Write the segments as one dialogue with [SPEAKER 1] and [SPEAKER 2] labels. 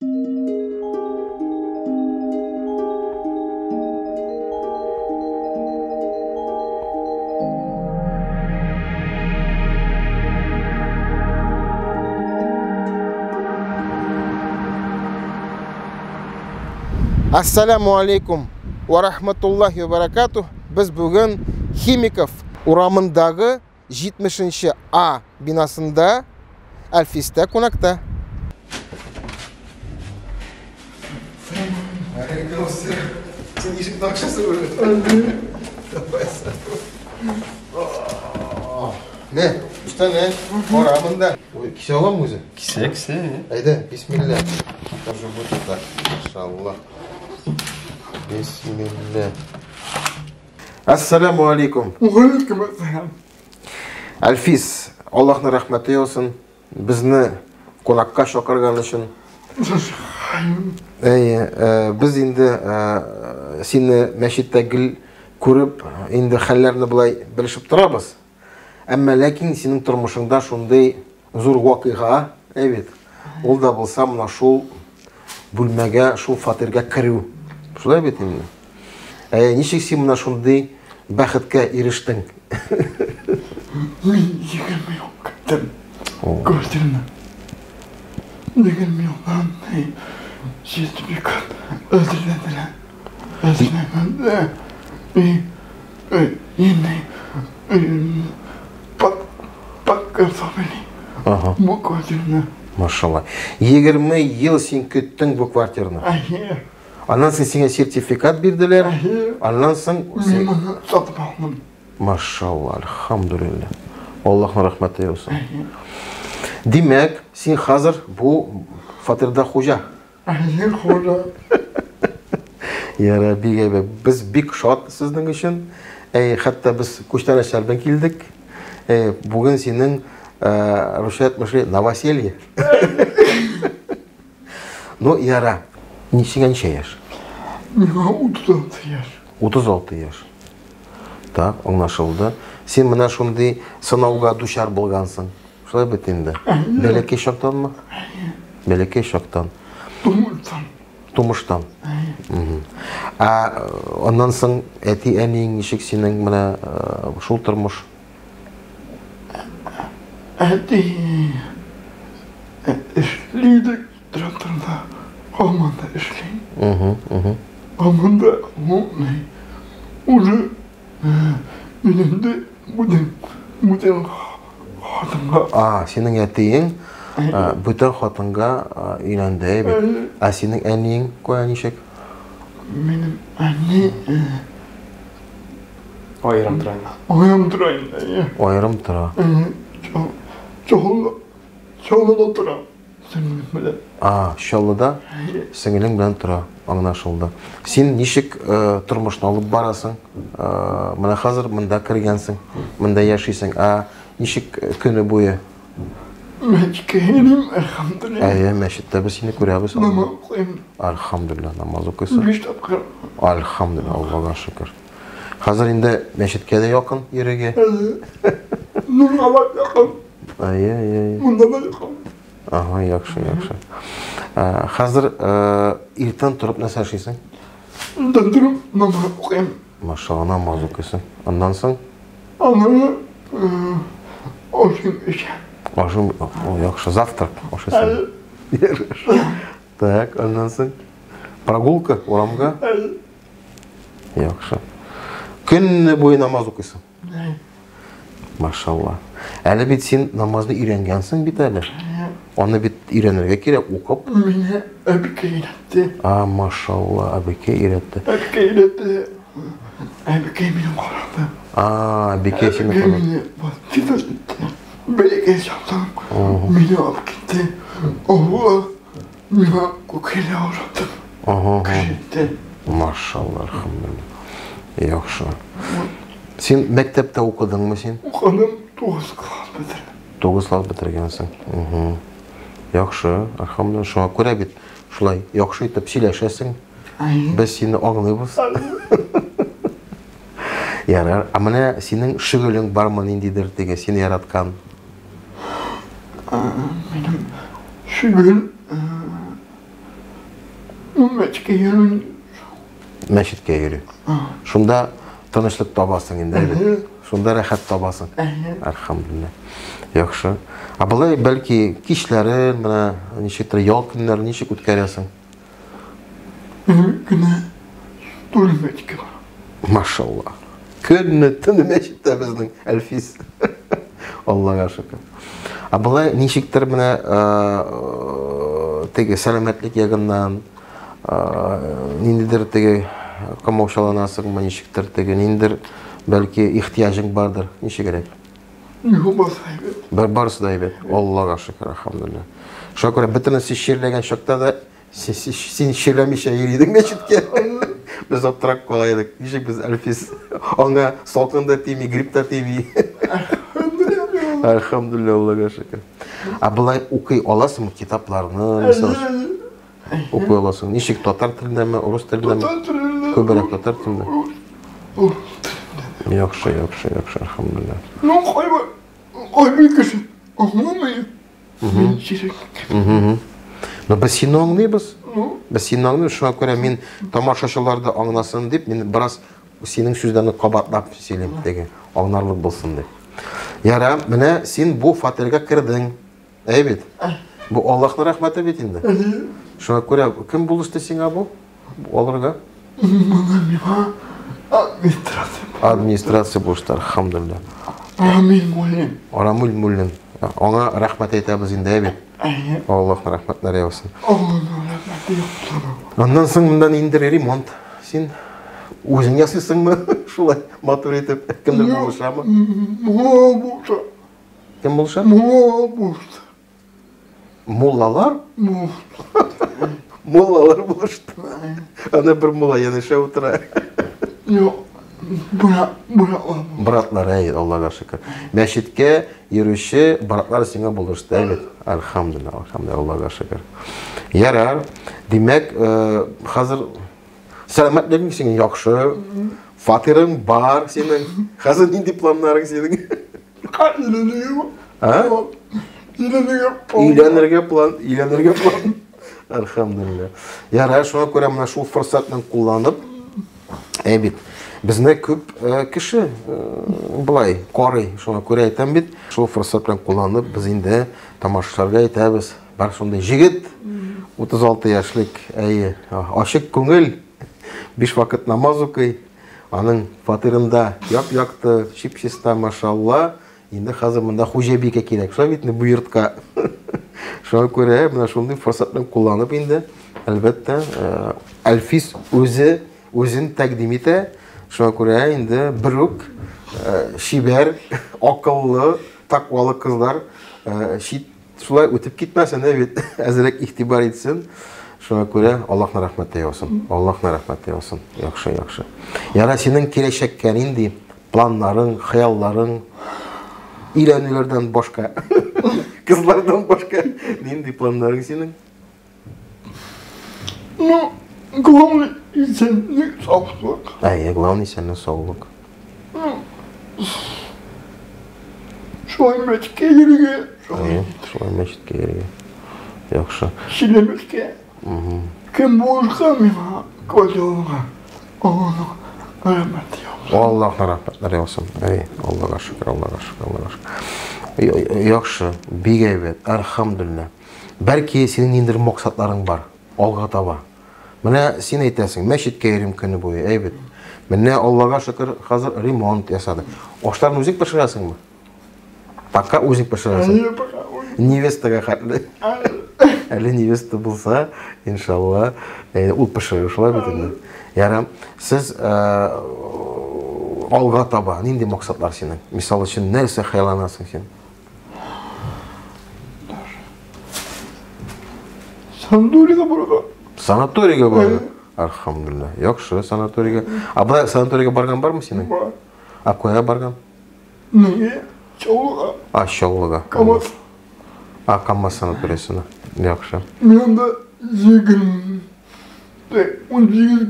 [SPEAKER 1] Ассаламу алейкум ва рахматуллахи ва баракатух. Без бүген Химиков урамындагы 70 А бинасында Әлфистә кунакта. Син ишекне ачасың уже. Не, usta не? Кара монда. Ой, кисә аламы үзе?
[SPEAKER 2] Кисә, кисә.
[SPEAKER 1] Әйдә, бисмилла. Тоже будет так. Машалла. Бисмилла. Ассаламу алейкум.
[SPEAKER 3] Валейкум ассалам.
[SPEAKER 1] Әлфис, Аллаһның рәхмәте яусын. Безне кунакка чакырган өчен. Әйе, без инде сине мәчеттә гел күреп, инде хәлләрне болай белешеп торабыз. Әмма ләкин синең тормышыңда шундый зур вакыйга, әй бит. Ул да булса менә шул бүлмәгә, шул фатирга керү. Шулай бит инде. Әйе, ничек син менә шундый бәхеткә ирештең?
[SPEAKER 3] Мин 20 ел көттем квартираны. 20 елдан сертификат әзерләделәр. Әзерләгәндә и инде подготовили бу квартираны.
[SPEAKER 1] Машалла. 20 ел син көттең бу квартираны.
[SPEAKER 3] Әйе.
[SPEAKER 1] Аннан соң сиңа сертификат бирделәр.
[SPEAKER 3] Әйе.
[SPEAKER 1] Аннан соң
[SPEAKER 3] Мин моны сатып алдым.
[SPEAKER 1] Машалла, альхамдулилла. Аллаһның рәхмәте яусын. Димәк, син хәзер бу фатирда хуҗа.
[SPEAKER 3] Әйе, хуҗа.
[SPEAKER 1] Яра, бик әйбәт. Без бик шат сезнең өчен. Әй, хәтта без күчтәнәчләр белән килдек. Әй, бүген синең русча әйтмешли новоселье. Ну, яра. Сиңа ничә яшь?
[SPEAKER 3] Миңа 36 яшь.
[SPEAKER 1] 36 яшь. Так, аңлашылды. Син менә шундый сынауга дучар булгансың. Шулай бит инде. Бәләкәй чактанмы? Бәләкәй чактан.
[SPEAKER 3] Тумыштан.
[SPEAKER 1] Тумыштан. Ә аннан соң әти-әниең ничек синең менә шул тормыш?
[SPEAKER 3] Әти эшли идек тракторда, һаман да эшли. Һаман да уже өйләнде бүтән бүтән хатынга.
[SPEAKER 1] А, синең әтиең бүтән хатынга өйләнде бит. Ә синең әниең кая ничек?
[SPEAKER 3] Минем әни
[SPEAKER 2] аерым тора инде.
[SPEAKER 3] Аерым тора инде.
[SPEAKER 1] Аерым тора.
[SPEAKER 3] Чаллы, Чаллыда тора сеңлем белән.
[SPEAKER 1] А, Чаллыда сеңлең белән тора, аңлашылды. Син ничек тормышны алып барасың? Менә хәзер монда кергәнсең, монда яшисең. Ә ничек көне буе?
[SPEAKER 3] Мәчеткә йөрим, әлхәмдүлилләһ.
[SPEAKER 1] Әйе, мәчеттә без сине күрәбез.
[SPEAKER 3] Намаз укыйм.
[SPEAKER 1] Әлхәмдүлилләһ, намаз укыйсың.
[SPEAKER 3] 5 тапкыр.
[SPEAKER 1] Әлхәмдүлилләһ, Аллага шөкер. Хәзер инде мәчеткә дә якын йөрергә.
[SPEAKER 3] Әйе. Нурга да якын.
[SPEAKER 1] Әйе, әйе, әйе.
[SPEAKER 3] Монда да якын.
[SPEAKER 1] Ага, яхшы, яхшы. Хәзер иртән торып нәрсә эшлисең?
[SPEAKER 3] Иртән торып намаз укыйм.
[SPEAKER 1] Машалла, намаз укыйсың. Аннан соң?
[SPEAKER 3] Аннан ашым эчәм.
[SPEAKER 1] Ашым, о, яхшы, завтрак ашыйсың. Так, аннан соң? Прогулка урамга? Яхшы. Көне буе намаз укыйсың? Машалла. Әле бит син намазны өйрәнгәнсең бит әле. Аны бит өйрәнергә кирәк, укып.
[SPEAKER 3] Мине әбекәй өйрәтте.
[SPEAKER 1] А, машалла, әбекәй өйрәтте.
[SPEAKER 3] Әбекәй өйрәтте. Әбекәй мине карады.
[SPEAKER 1] А, әбекәй сине
[SPEAKER 3] Әбекәй
[SPEAKER 1] карады.
[SPEAKER 3] мине воспитывать итте. Бәләкәй чактан мине алып китте. Авылга миңа күкәйләр ашатып күрсәтте.
[SPEAKER 1] Машалла, әлхәмдүлилләһ. Яхшы. Син мәктәптә укыдыңмы син?
[SPEAKER 3] Укыдым, 9 класс бетердем.
[SPEAKER 1] 9 класс бетергәнсең. Яхшы, әлхәмдүлилләһ. Шуңа күрә бит шулай яхшы итеп сөйләшәсең. Без сине аңлыйбыз. Ярар, ә менә синең шөгылең бармы ниндидер теге сине яраткан?
[SPEAKER 3] Минем шөгыл Мәчеткә йөрим.
[SPEAKER 1] Мәчеткә йөри. Шунда тынычлык табасың инде, әйбәт. Шунда рәхәт табасың. Әлхәмдүлилләһ. Яхшы. Ә болай бәлки кичләрен, менә ничектер ял көннәрен ничек үткәрәсең?
[SPEAKER 3] Көнне туры мәчеткә барам.
[SPEAKER 1] Машалла. Көнне төне мәчеттә безнең Әлфис. Аллага шөкер. Ә болай ничектер менә теге сәламәтлек ягыннан ниндидер теге комаучаланасыңмы, ничектер теге ниндидер бәлки ихтыяҗың бардыр, ничегрәк?
[SPEAKER 3] Юк, барысы да әйбәт.
[SPEAKER 1] Бар, барысы да әйбәт. Аллага шөкер, әлхәмдүлилләһ. Шуңа күрә бөтенесе чирләгән чакта да син чирләмичә йөри идең мәчеткә. Без аптырап кала идек. Ничек без Әлфис аңа салкын да тими, грипп та тими. Әлхәмдүлилләһ, Аллага шөкер. Ә болай укый аласыңмы китапларны, мисал өчен? Укый аласың. Ничек, татар телендәме, урыс телендәме?
[SPEAKER 3] Татар телендә.
[SPEAKER 1] Күбрәк татар телендә.
[SPEAKER 3] Урыс телендә.
[SPEAKER 1] Яхшы, яхшы, яхшы, әлхәмдүлилләһ.
[SPEAKER 3] Ну, кайбер, кайбер кеше аңламый. Мин чирек.
[SPEAKER 1] Но без сине аңлыйбыз.
[SPEAKER 3] Ну,
[SPEAKER 1] Без сине аңлыйбыз. Шуңа күрә мин тамашачылар да аңласын дип, мин бераз синең сүзләрне кабатлап сөйлим, теге аңларлык булсын дип. Яра, менә син бу фатирга кердең. Әй бит. Бу Аллаһның рәхмәте бит инде. Шуңа күрә кем булышты сиңа бу алырга?
[SPEAKER 3] Моны миңа администрация.
[SPEAKER 1] Администрация булышты, әлхәмдүлилләһ.
[SPEAKER 3] Рамил Муллин.
[SPEAKER 1] Рамил Муллин. Аңа рәхмәт әйтәбез инде, әй бит.
[SPEAKER 3] Әйе.
[SPEAKER 1] Аллаһның рәхмәтләре яусын.
[SPEAKER 3] Аллаһның рәхмәте яусын.
[SPEAKER 1] Аннан соң монда ниндидер ремонт. Син үзең ясыйсыңмы? Шулай матур итеп кемдер булышамы?
[SPEAKER 3] Мулла булыша.
[SPEAKER 1] Кем булыша?
[SPEAKER 3] Мулла булышты.
[SPEAKER 1] Муллалар?
[SPEAKER 3] Булышты.
[SPEAKER 1] Муллалар булышты. Ана бер мулла янәшә утыра.
[SPEAKER 3] Юк, брат, братлар.
[SPEAKER 1] Братлар, әй, Аллага шөкер. Мәчеткә йөрүче братлар сиңа булышты, әй бит. Әлхәмдүлилләһ, әлхәмдүлилләһ, Аллага шөкер. Ярар. Димәк, хәзер сәламәтлегең синең яхшы, фатирың бар синең. Хәзер нинди планнарың синең?
[SPEAKER 3] Өйләнергә.
[SPEAKER 1] А?
[SPEAKER 3] Өйләнергә план.
[SPEAKER 1] Өйләнергә план, өйләнергә план. Әлхәмдүлилләһ. Ярар, шуңа күрә менә шул форсатны кулланып, әй бит, безне күп кеше былай карый, шуңа күрә әйтәм бит, шул форсат белән кулланып, без инде тамашачыларга әйтәбез, бар шундый җегет, 36 яшьлек, әйе, ачык күңел, 5 вакыт намаз укый, аның фатирында яп-якты, чип-чиста, машалла. Инде хәзер монда хуҗабикә кирәк. Шулай бит инде бу йортка. Шуңа күрә менә шундый форсатны кулланып инде, әлбәттә, Әлфис үзе үзен тәкъдим итә. Шуңа күрә инде бер үк чибәр, акыллы, тәкъвалы кызлар чит шулай үтеп китмәсен, ә бит әзрәк игътибар итсен. Шуңа күрә Аллаһның рәхмәте яусын. Аллаһның рәхмәте яусын. Яхшы, яхшы. Яра, синең киләчәккә нинди планнарың, хыялларың, өйләнүләрдән башка, кызлардан башка нинди планнарың синең?
[SPEAKER 3] Ну, главное, исәнлек, саулык.
[SPEAKER 1] Әйе, главное исәнлек, саулык.
[SPEAKER 3] Ну, шулай мәчеткә йөрергә.
[SPEAKER 1] Әйе, шулай мәчеткә йөрергә. Яхшы.
[SPEAKER 3] Сөйләмәскә. Кем булышса миңа, квартирага, Аллаһның рәхмәте яусын.
[SPEAKER 1] Аллаһның рәхмәтләре яусын. Әй, Аллага шөкер, Аллага шөкер, Аллага шөкер. Яхшы, бик әйбәт, әлхәмдүлилләһ. Бәлки синең ниндидер максатларың бар, алга таба. Менә син әйтәсең, мәчеткә йөрим көне буе, әйбәт. Менә Аллага шөкер, хәзер ремонт ясады. Ашларны үзең пешерәсеңме? Пока үзең пешерәсең.
[SPEAKER 3] Әйе, пока үзем.
[SPEAKER 1] Невестага хәтле. Әле невеста булса, иншалла, ул пешерер, шулай бит инде. Ярам, сез алга таба нинди максатлар синең? Мисал өчен, нәрсә хыялланасың син?
[SPEAKER 3] Санаторийга барырга.
[SPEAKER 1] Санаторийга барырга? Альхамдулилла. Яхшы, санаторийга. А былай санаторийга барган бармы синең?
[SPEAKER 3] Бар.
[SPEAKER 1] А кая барган?
[SPEAKER 3] Нигә? Чаллыга.
[SPEAKER 1] А, Чаллыга.
[SPEAKER 3] Камаз.
[SPEAKER 1] А, Камаз санаториясенә. Яхшы.
[SPEAKER 3] Мин анда 18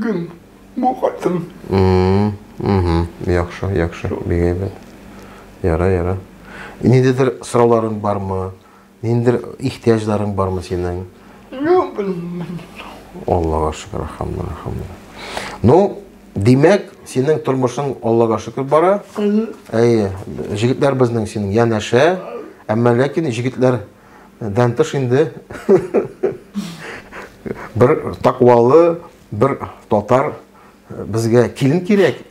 [SPEAKER 3] көн бу кайттым.
[SPEAKER 1] Яхшы, яхшы. Бик әйбәт. Яра, яра. Ниндидер сорауларың бармы? Ниндидер ихтыяҗларың бармы синең?
[SPEAKER 3] Юк, белмим.
[SPEAKER 1] Аллага шөкер, әлхәмдүлилләһ, әлхәмдүлилләһ. Ну, димәк, синең тормышың Аллага шөкер бара. Әйе, җегетләр безнең синең янәшә, әмма ләкин җегетләрдән тыш инде бер таквалы, бер татар безгә килен кирәк.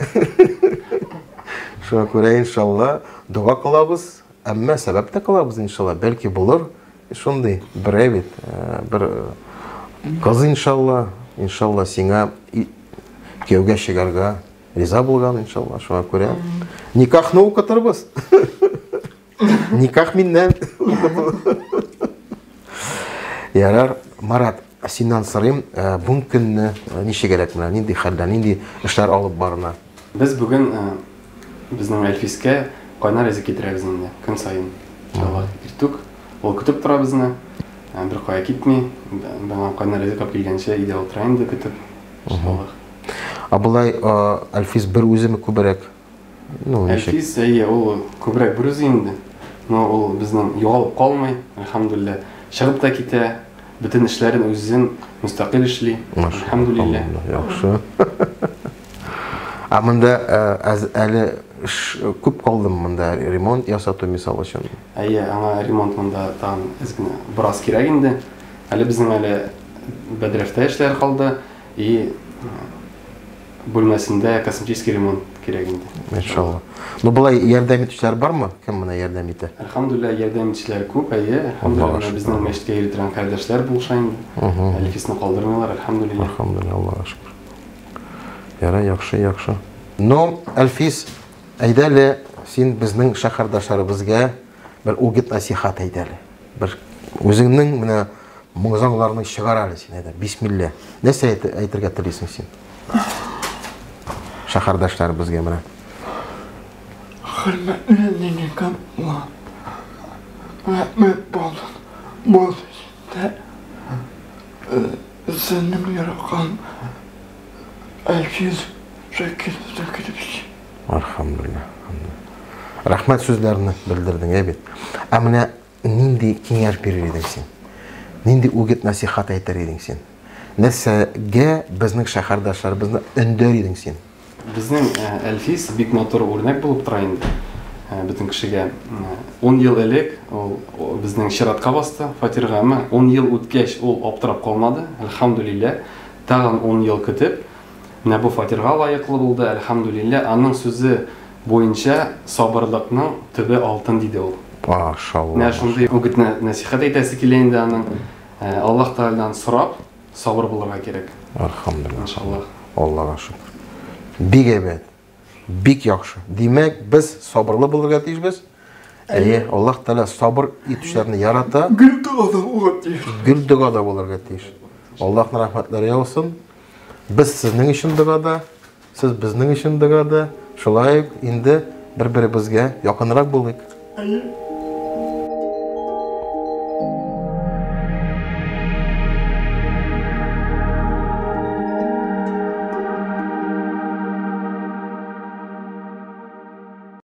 [SPEAKER 1] Шуңа күрә иншалла дога кылабыз, әмма сәбәп тә кылабыз иншалла, бәлки булыр. Шундый бер әйбит, бер кыз иншалла, иншалла сиңа кияүгә чыгарга риза булган иншалла, шуңа күрә никахны укытырбыз. Никах миннән. Ярар, Марат, синнән сорыйм, бу көнне ничегрәк менә, нинди хәлдә, нинди эшләр алып барына?
[SPEAKER 2] Без бүген безнең Әлфискә кайнар ризык китерәбез инде, көн саен. Иншалла, иртүк. Ул көтеп тора безне, бер кая китми. Бәңа кайнар ризык алып килгәнче өйдә утыра инде көтеп. Иншалла.
[SPEAKER 1] Ә болай Әлфис бер үземе күбрәк?
[SPEAKER 2] Ну, ничек? Әлфис, әйе, ул күбрәк бер үзе инде. Но ул безнең югалып калмый, әлхәмдүлилләһ. Чыгып та китә, бөтен эшләрен үзен мөстәкыйль эшли. Әлхәмдүлилләһ.
[SPEAKER 1] Яхшы. Ә монда әле эш күп калдымы монда ремонт ясату мисал өчен?
[SPEAKER 2] Әйе, аңа ремонт монда тагын әз генә бераз кирәк инде. Әле безнең әле бәдрәфтә эшләр калды и бүлмәсендә косметический ремонт кирәк инде.
[SPEAKER 1] Иншалла. Ну, болай ярдәм итүчеләр бармы? Кем моны ярдәм итә?
[SPEAKER 2] Әлхәмдүлилләһ, ярдәм итүчеләр күп, әйе. Әлхәмдүлилләһ, безнең мәчеткә йөри торган кардәшләр булыша инде. Әлфисне калдырмыйлар, әлхәмдүлилләһ.
[SPEAKER 1] Әлхәмдүлилләһ, Аллага шөкер. Ярай, яхшы, яхшы. Ну, Әлфис, әйдә әле син безнең шәһәрдәшләребезгә бер үгет-нәсихәт әйт әле. Бер үзеңнең менә моң-зарларны чыгар әле син, әйдә, бисмилла. Нәрсә әйтергә телисең син? Шәһәрдәшләребезгә менә.
[SPEAKER 3] Хөрмәтле Нинекамла, рәхмәт булсын, бу сездә сезнең яраткан Әлфиз Шакир Закирович.
[SPEAKER 1] Альхамдулилла. Рәхмәт сүзләрне белдердең, әй бит. Ә менә нинди киңәш бирер идең син? Нинди үгет нәсихәт әйтер идең син? Нәрсәгә безнең шәһәрдәшләребезне өндәр идең син?
[SPEAKER 2] Безнең Әлфис бик матур үрнәк булып тора инде бөтен кешегә. 10 ел элек ул безнең чиратка басты фатирга, әмма 10 ел үткәч ул аптырап калмады, әлхәмдүлилләһ. Тагын 10 ел көтеп, менә бу фатирга лаеклы булды, әлхәмдүлилләһ. Аның сүзе буенча сабырлыкның төбе алтын, диде ул.
[SPEAKER 1] Машалла.
[SPEAKER 2] Менә шундый үгет-нәсихәт әйтәсе килә инде аның. Аллаһ Тәгаләдән сорап, сабыр булырга кирәк.
[SPEAKER 1] Әлхәмдүлилләһ.
[SPEAKER 2] Иншаллаһ.
[SPEAKER 1] Аллага шөкер. Бик әйбәт. Бик яхшы. Димәк, без сабырлы булырга тиешбез. Әйе, Аллаһ Тәгалә сабыр итүчеләрне ярата.
[SPEAKER 3] Гел догада булырга тиеш.
[SPEAKER 1] Гел догада булырга тиеш. Аллаһның рәхмәтләре яусын. Без сезнең өчен догада, сез безнең өчен догада. Шулай ук инде бер-беребезгә якынрак булыйк.
[SPEAKER 3] Әйе.